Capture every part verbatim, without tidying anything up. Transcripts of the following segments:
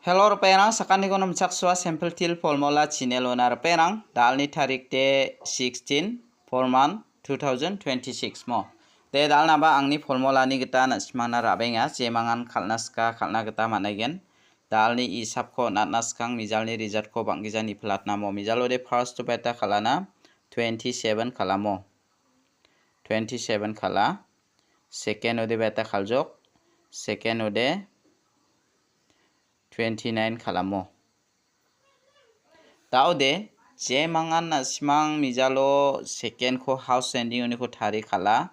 Hello, ripengrang, sakantikon namchaksoa sample til formula channel-ona ripengrang, dalni tarik de sixteen, four month, two thousand twenty-six mo. De dalnaba angni formulani gita na·simangna ra·benga, jemangan kal·na sika kal·na gita man·aigen. Dalni isapko natna skang mijalni result-ko bang·gija niplatna mo. Mijalo de first-o beta kal·ana, twenty-seven kal·amo. Twenty-seven kal·a. Second-o de beta kal·jok. Second-o de twenty-nine kal·amo. Da·ode, jemangan na·simang mijalo second-ko house ending-oniko tari kal·a,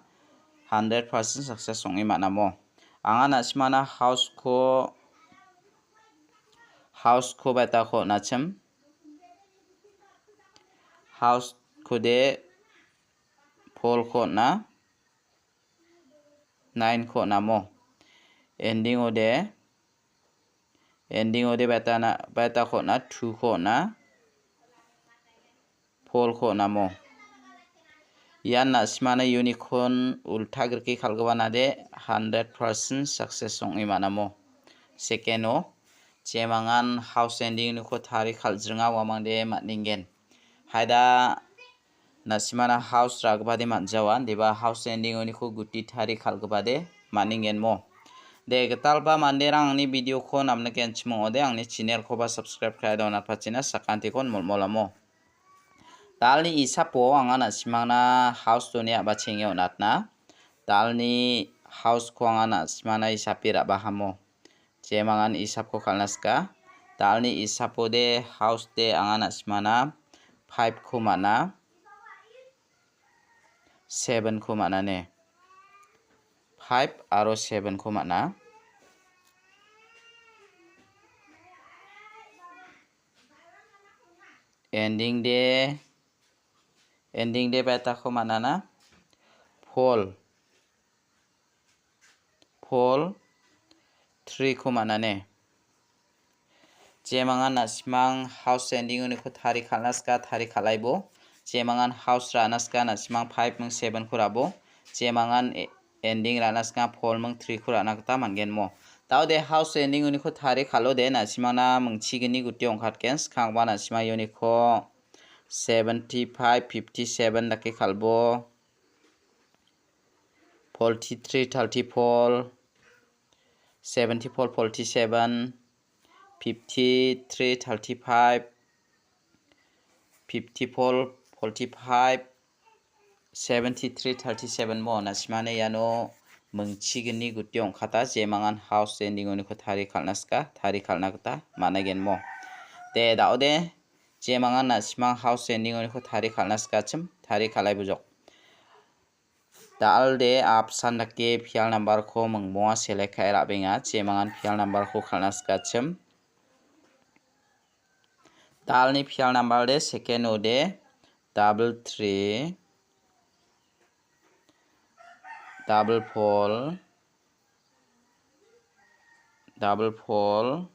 hundred percent success ong·e man·amo. Anga na·simana house-ko, house-ko beta-ko on·achim. House-ko de four-ko on·a, nine-ko on·amo. Ending-o de, ending-o de beta-na, beta-ko on·a, two-ko on·a, four-ko on·amo. Ian na·simana unicorn ulta grike kal·gipanade hundred percent success ong·e man·amo. Second-o, jemangan house ending-oniko tari kal·jringa uamangde man·engen. Haida na·simana house ra·gipade man·jawa, deba house ending-oniko guti tari kal·gipade man·engenmo. De, gitalba manderang angni video-ko namnikenchim ong·ode, angni channel-koba subscribe ka·e donatpachina sakantikon molmolamo. Dalni isapo anga na·simangna house done a·bachenge on·atna. Dalni house-ko anga na·simangna isape ra·bahamo. Jemangan isapko kal·na sika. Dalni isapode house de anga na·simana five-ko man·a, seven-ko man·a ne. Five aro seven-ko man·a. Ending de, ending de beta-ko man·ana. Four. Four, three-ko man·ane. Jemangan na·simang house ending-oniko tari kal·na sika, tari kal·aibo. Jemangan house ra·na sika, na·simang five ming seven-ko ra·bo. Jemangan e-, ending ra·na sika, four ming three-ko ra·na gita man·gen mo. Da·ode house ending-oniko tari kal·ode, na·simangna mingchigni guti ong·katgen. Skangba na·simang uniko seventy-five, fifty-seven dake kal·bo. Forty-three, thirty-four, seventy-four, forty-seven, fifty-three, thirty-five, fifty-four, forty-five, seventy-three, thirty-seven mo. Na·simana iano mingchigni guti ong·kata, jemangan house ending-oniko tari kal·na sika, tari kal·na gita man·aigen mo. De, da·ode, jemangan na·simang house ending-oniko tari kal·na sikachim, tari kal·ai bujok. Da·alde apsan dake pial number-ko mingbonga select ka·e ra·benga. Jemangan pial number-ko kal·na sikachim. Da·alni pial number de second-o de double three, double four, double four,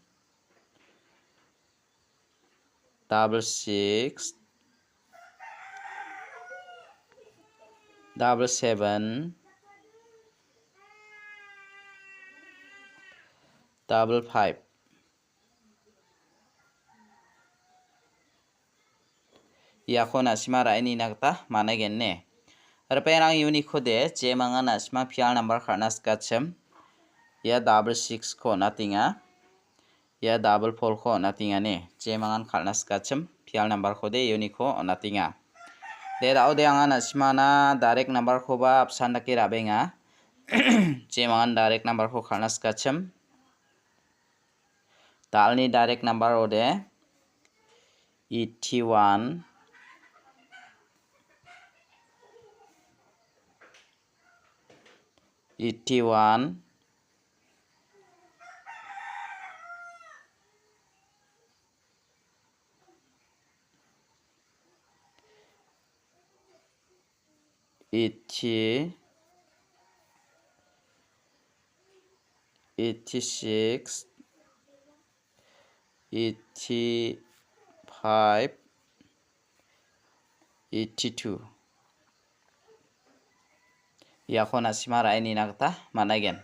double six, double seven, double five. Iako na·sima ra·e nina gita man·aigen ne. Ripengrang uniko de, jemangan na·sima pial number kal·na sikachim. Ia double six-ko on·atenga. Ia double four-ko on·atenga ne. Jemangan kal·na sikachim, pial number-ko de uniko on·atenga. De, da·ode anga na·simana direct number-koba apsan dake ra·benga. Jemangan direct number-ko kal·na sikachim. Da·alni direct number-o de eighty-one, eighty-one, eighty, eighty-six, eighty-five, eighty-two. Iako na·sima ra·e nina gita man·aigen.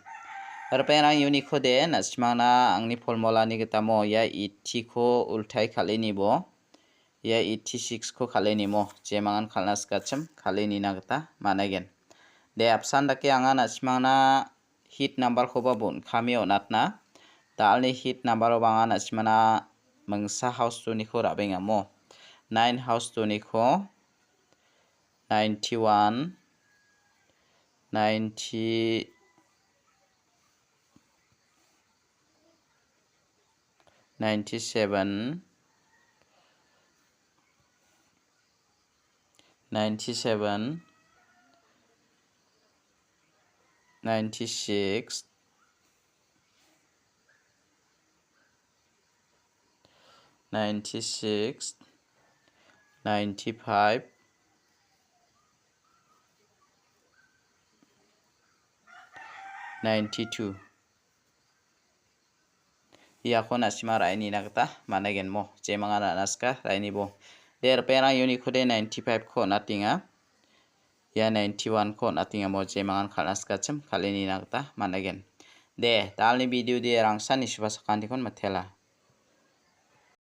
Ripengrang uniko de, na·simangna angni formulani gitamo ia eighty-ko ultai kal·enibo. Ia eighty-six-ko kal·enimo, jemangan kal·na sikachim, kal·enina gita man·aigen. De, apsan dake anga na·simangna hit number-koba bon·kame on·atna. Dalni hit number-oba anga na·simana mingsa house two-niko ra·bengamo. Nine house two-niko, ninety-one, ninety, ninety-seven, ninety-seven, ninety-six, ninety-six, ninety-five, ninety-two. Iako na·sima ra·enina gita man·aigenmo. Jemangan ra·na sika ra·enibo. De, ripengrang uniko de ninety-five-ko on·atenga. Ia ninety-one-ko on·atengamo, jemangan kal·na sikachim, kal·enina gita man·aigen. De, dalni video de rangsan nisuba sakantikon matela.